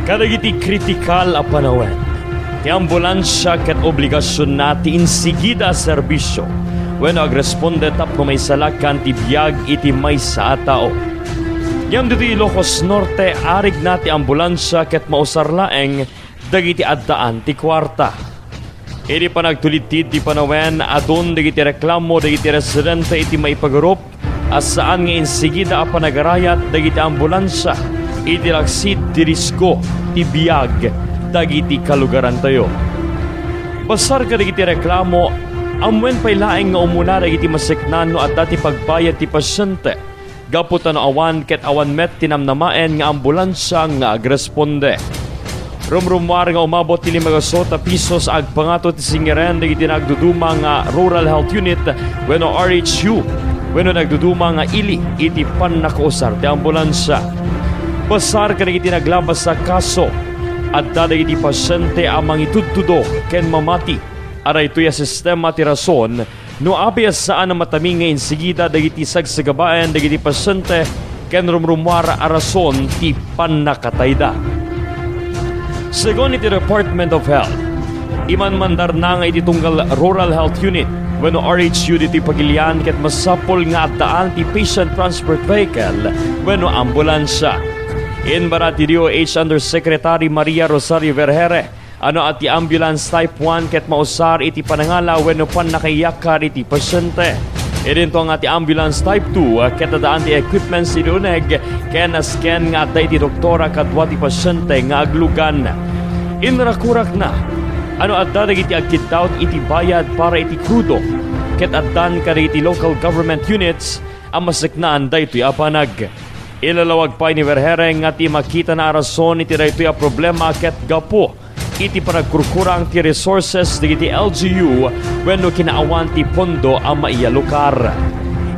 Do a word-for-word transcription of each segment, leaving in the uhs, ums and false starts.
Kadagiti kritikal a panawen, ti ambulansia ket obligasionna ti insigida a serbisio wenno agresponde tapno maisalakan ti biag iti maysa a tao. Ngem ditoy Ilocos Norte, arigna ti ambulansia ket mausar laeng dagiti addaan ti kuarta. Idi panagtulidtid ti panawen, adun dagiti reklamo dagiti residente iti maipagurup a saan nga insigida a panagarayat dagiti ambulansia iti laksid ti risko ti biag dagiti kalugarantayo. Basar kadagiti reklamo, ammoen pay laeng nga umuna dagiti maseknan no adda ti pagbayad ti pasiente gapu ta no awan ket awan met ti namnamaen nga ambulansia nga agresponde. Rumrummuar nga umabot ti lima gasot a pisos a agpangato ti singiren dagiti nagduduma nga Rural Health Unit wenno R H U wenno nagduduma nga ili iti pannakausar ti ambulansia. Basar kadagiti naglabas a kaso, adda dagiti pasiente a mangitudtudo ken mamati a daytoy a sistema ti rason no apay a saan a matami nga insigida dagiti sagsagabaen dagiti pasiente ken rumrummuar a rason ti pannakatayda. Segun iti Department of Health, imanmandarna nga iti tunggal Rural Health Unit wenno R H U ditoy Pagilian ket masapul nga addaan ti patient transport vehicle wenno ambulansia. Inbara ti D O H Undersecretary Maria Rosario Vergere, ano a ti ambulance type one ket mausar iti panangala wenno pannakaiyakkar iti pasiente. Idinto nga ti ambulance type two ket addaan ti equipments iti uneg ken nasken nga adda iti doktora kadua ti pasiente nga aglugan. Inrakurakna, ano adda dagiti agkiddaw iti bayad para iti krudo ket addan kadagiti local government units a maseknaan daytoy a banag. Ilalawag pay ni Vergere nga ti makitana a rason iti daytoy a problema ket gapu iti panagkurkurang ti resources dagiti L G U wenno kinaawan ti pondo a maialokar.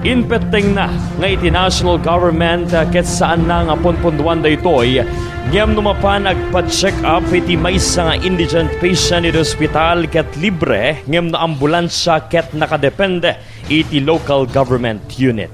Impettengna nga iti national government ket saanna nga ponpondoan daytoy, ngem no mapan agpa-check up iti maysa nga indigent patient iti ospital ket libre, ngem no ambulansia ket nakadepende iti local government unit.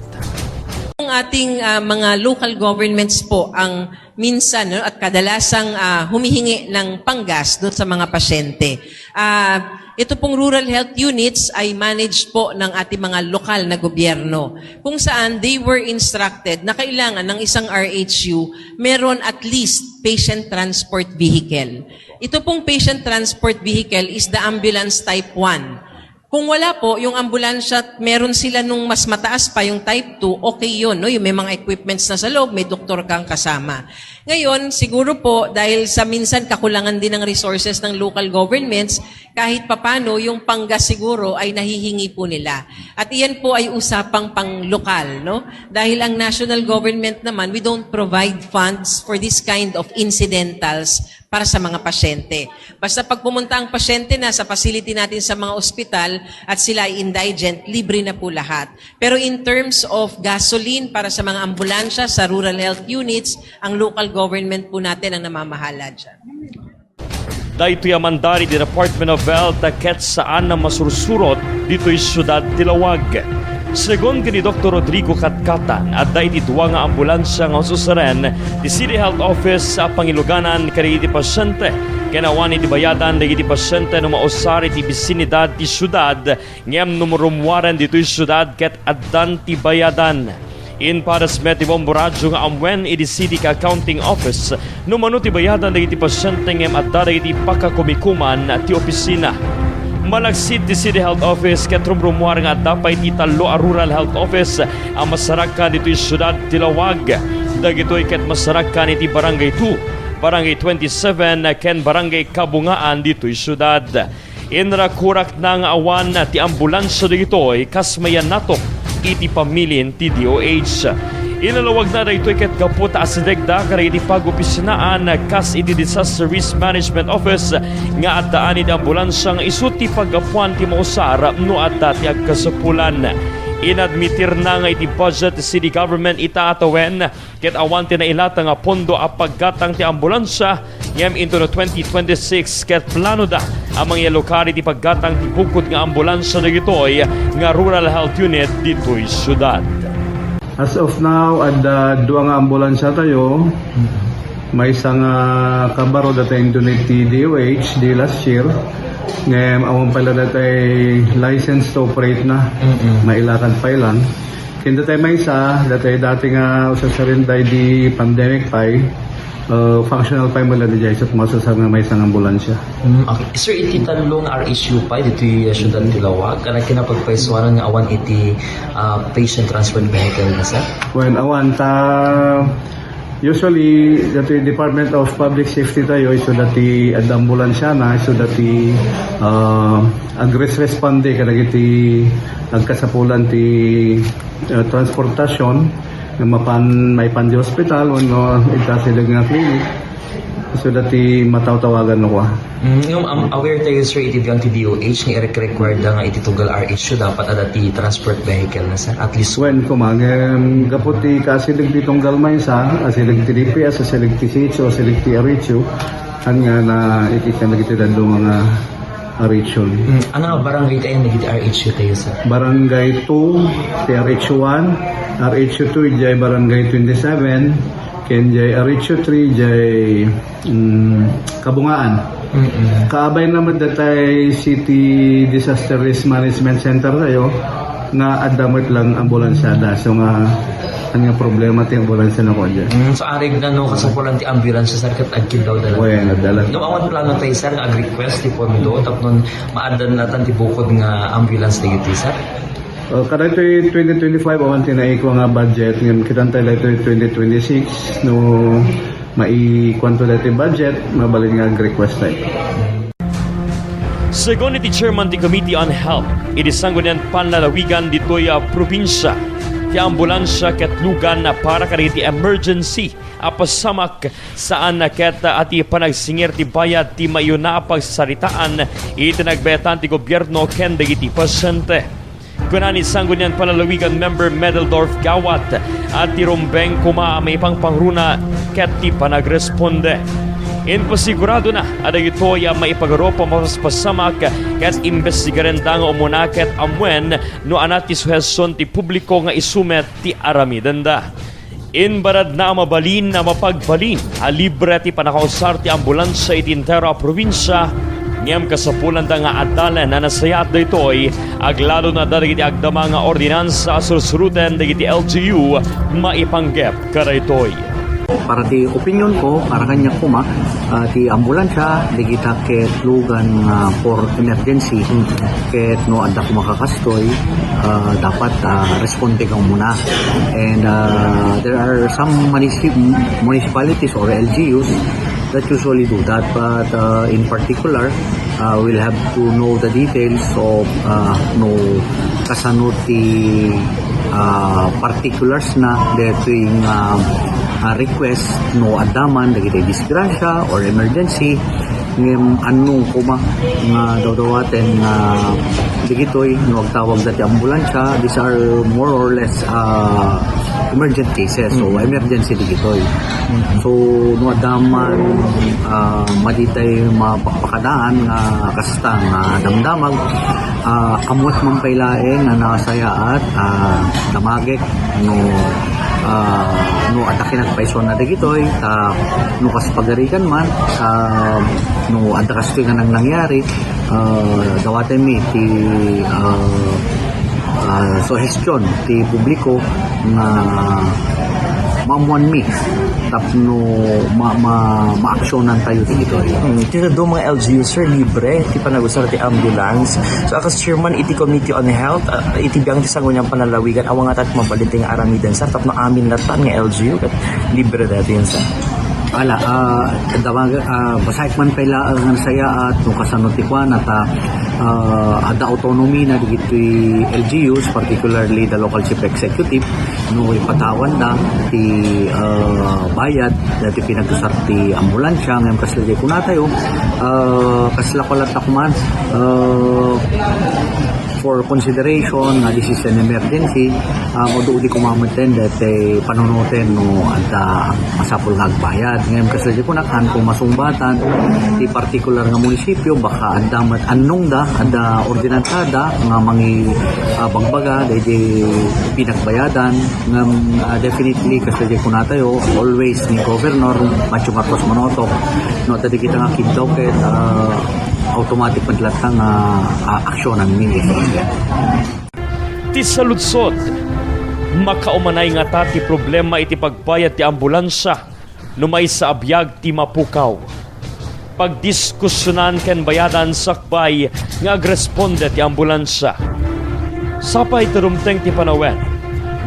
Ang ating, ah, mga local governments po ang minsan, no, at kadalasang, ah, humihingi ng panggas doon sa mga pasyente. Ah, ito pong rural health units ay managed po ng ating mga lokal na gobyerno, kung saan they were instructed na kailangan ng isang R H U meron at least patient transport vehicle. Ito pong patient transport vehicle is the ambulance type one. Kung wala po, yung ambulansya, meron sila nung mas mataas pa, yung type two, okay yun, no? Yung may mga equipments na sa loob, may doktor kang kasama. Ngayon, siguro po, dahil sa minsan kakulangan din ng resources ng local governments, kahit papano, yung panggas siguro ay nahihingi po nila. At iyan po ay usapang panglokal, no? Dahil ang national government naman, we don't provide funds for this kind of incidentals para sa mga pasyente. Basta pag pumunta ang pasyente na sa facility natin sa mga ospital at sila ay indigent, libre na po lahat. Pero in terms of gasoline para sa mga ambulansya sa rural health units, ang local government po natin ang namamahala dyan. Daytoy a mandar iti Department of Health ket saan a masursurot ditoy siudad ti Laoag. Segun ken ni Doktor Rodrigo Katkatan, adda iti dua nga ambulansya nga ususaren ti City Health Office a pangiluganan kadagiti pasyente ken awan iti bayadan dagiti pasyente no mausar iti bisinidad ti siudad ngem no rummuaren ditoy siudad ket addan ti bayadan. Impares met ti Bombo Radio nga ammoen iti City Accounting Office no mano ti bayadan dagiti pasyente ngem adda dagiti pakakumikuman ti opisina. Malaksid ti City Health Office ket rumrummuar nga adda pay ti tallo a Rural Health Office a masarakan ditoy siudad ti Laoag. Dagitoy ket masarakan iti Barangay two, Barangay twenty-seven ken Barangay Kabungaan ditoy siudad. Inrakurakna nga awan ti ambulansya dagitoy kas mayan natok iti pamilin ti D O H. Ilalawagna daytoy ket gapu ta asidegda kadagiti pag-opisinaan kas iti Disaster Risk Management Office nga addaan iti ambulansya nga isu ti paggapuan ti mausar no adda ti agkasapulan. Inadmitirna nga iti budget ti city government ita a tawen ket awan ti nailata nga pondo a paggatang ti ambulansya, ngem intono twenty twenty-six ket planoda a mangialokar iti paggatang ti bukod nga ambulansya dagitoy nga Rural Health Unit ditoy siudad. As of now, adda dua nga ambulansya tayo. Maysa nga kabaro dayta in-donate ti D O H di last year. Ngem awan pay la dayta license to operate na. Mm-mm. Mailakad pay lang. Ken dayta maysa, dayta dati nga usasarin daydi pandemic pay, uh, functional pay met la diay, so masasar nga maysa nga ambulansya. Mm, okay. Sir, iti tallo nga R H U pay ditoy, uh, siyudad ti Laoag, ania ti napagpaysuanan nga awan iti, uh, patient transport vehicle na, sir? Well, awan ta Usually, dati Department of Public Safety tayo, isu dati adda ambulansyana, isu dati, ah, agres-responde kadagiti agkasapulan ti, ah, transportasyon nga mapan, maipan di ospital wenno ita silid nga klinik. Isu dati matawtawagan no kwa. Mm, ngem, um, aware tayo, sir, iti biang ti D O H nga irek-, required da nga iti tunggal R H U dapat adda ti transport vehicle na, sir. At least. Wen, kuma, ngem, gapu ti kasilid ti tunggal maysa, asilid ti D P S, asilid ti C H O, asilid ti R H U, ania na iti kan dagiti dadduma nga R H U. Mm, ano nga barangay tayo nga dagiti R H U tayo, sir? Barangay two, ti R H U one, R H U two, ijay barangay twenty-seven, ken jay R H U three, jay Mm, Kabungaan. Mm-mm. Kaabay na met datay City Disaster Risk Management Center tayo nga adda met lang ambulansyada. So nga, ania nga problema ti ambulansya na kanya. Mm, so arig na no kasapulan ti ambulansya, sir, ket agkiddaw da lang. Wen, adda lang. No, awan plano tayo, sir, nga ag-request ti pondo tapno maaddan natan ti bukod nga ambulance dagiti, sir? Uh, kadagitoy twenty twenty-five, awan ti naikua nga budget, ngem kitanta daytoy twenty twenty-six, no maikuanto daytoy budget, mabalin nga ag-request tayo. Segun iti chairman ti Committee on Health, iti sanggunian panlalawigan ditoy a probinsia, ti ambulansya ket lugan a para kadagiti emergency a pasamak, saan a ket a ti panagsingir ti bayad ti mayuna a pagsasaritaan iti nagbaetan ti gobierno ken dagiti pasyente. Kuna ni sanggunian panlalawigan member Medeldorf Gawat a ti rumbeng koma a maipangpangruna ket ti panagresponde. Impasiguradona a dagitoy a maipagarup a mapaspasamak ket imbestigarenda nga umuna ket ammuen no ania ti suhesyon ti publiko nga isu met ti aramidenda. Imbaradna a mabalin a mapagbalin a libre ti pannakausar ti ambulansya iti entero a probinsia, ngem kasapulanda nga adalen a nasayaat daytoy, aglalo na dagiti agdama nga ordinansa a sursuruten dagiti L G U maipanggep kadaytoy. Para ti opinionko, para kaniak koma, ah, ti ambulansya, dagita ket lugan nga for emergency. Ket no adda koma kakastoy, ah, dapat, ah, responde ka umuna. And, ah, there are some municip-, municipalities or L G Us that usually do that. But, ah, in particular, ah, we'll have to know the details of, ah, no kasano ti, ah, particulars na daytoy nga, ah, request no adda man dagiti disgrasya or emergency. Ngem anno koma nga dawdawaten nga dagitoy no agtawag da ti ambulansya, these are more or less, ah, emergent cases, so emergency dagitoy. So no adda man, ah, maditay mapakpakadaan nga kasta nga damdamag, ah, ammoek man pay laeng nga nasayaat, ah, damagek no, ah, no adda kinagpaysuanna dagitoy, ta no kas pagarigan man, ah, no adda kastoy nga nang-, nangyari, ah, dawatenmi ti, ah, ah, suhestyon ti publiko nga maammuanmi tapno ma-, ma-, maaksyonan tayo dagitoy. Hmm, ti dadduma nga L G U, sir, libre ti panagusar ti ambulance. So, akas chairman iti Committee on Health, ah, iti biang ti sanggunian panlalawigan, awan ngata ti mabalin ti nga aramiden, sir, tapno amin latta nga L G U ket libre daytoy, sir. Ala, ah, damag-, ah, basaek man pay laeng nga nasayaat no kasano ti kuana ta, ah, adda autonomy na dagitoy L G Us, particularly the local chief executive, no ipatawanda ti, ah, bayad dati pinagusar ti ambulansya, ngem kasla di kunatayo, ah, kasla pala takman, ah, For consideration nga this is an emergency, um, adu-adi koma met dayta panunoten no adda masapul nga agbayad. Ngem kasla di kunak, haan kong masungbatan ti particular nga munisipyo, baka adda met annongda, adda ordinansada nga mangi-, ah, bagbaga daydi pinagbayadan. Ngem, ah, definitely, kasla di kunatayo, always ni Governor Matthew Marcos Manotok, no, adda dagita nga kiddaw ket, ah, automatic met latta nga, ah, aksyonan ni F S L. Ti saludsod, makaumanay ngata ti problema iti pagbayad ti ambulansa no maysa a biag ti mapukaw? Pagdiskusionan ken bayadan sakbay nga agresponde ti ambulansa. Sapay ta dumteng ti panawen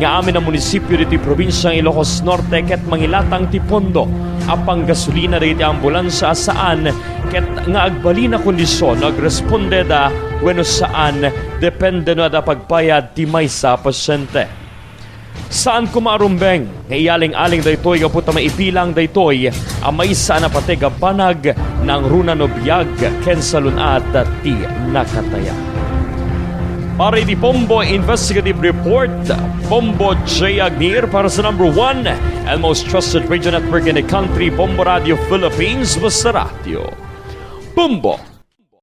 nga amin a munisipyo ditoy probinsiang Ilocos Norte ket mangilatang ti pondo a panggasolina dagiti ambulansa a saan ket nga agbalin a kondisyon no agrespondeda wenno saan, depende no adda pagbayad ti maysa a pasyente. Saan koma a rumbeng nga iyaling-aling daytoy gapu ta maibilang daytoy a maysa a napateg a banag, nangruna no biag ken salun-at ti nakataya. Para iti Bombo Investigative Report, Bombo J Agnir para sa number one and most trusted radio network in the country, Bombo Radio Philippines, basta radyo. Bombo!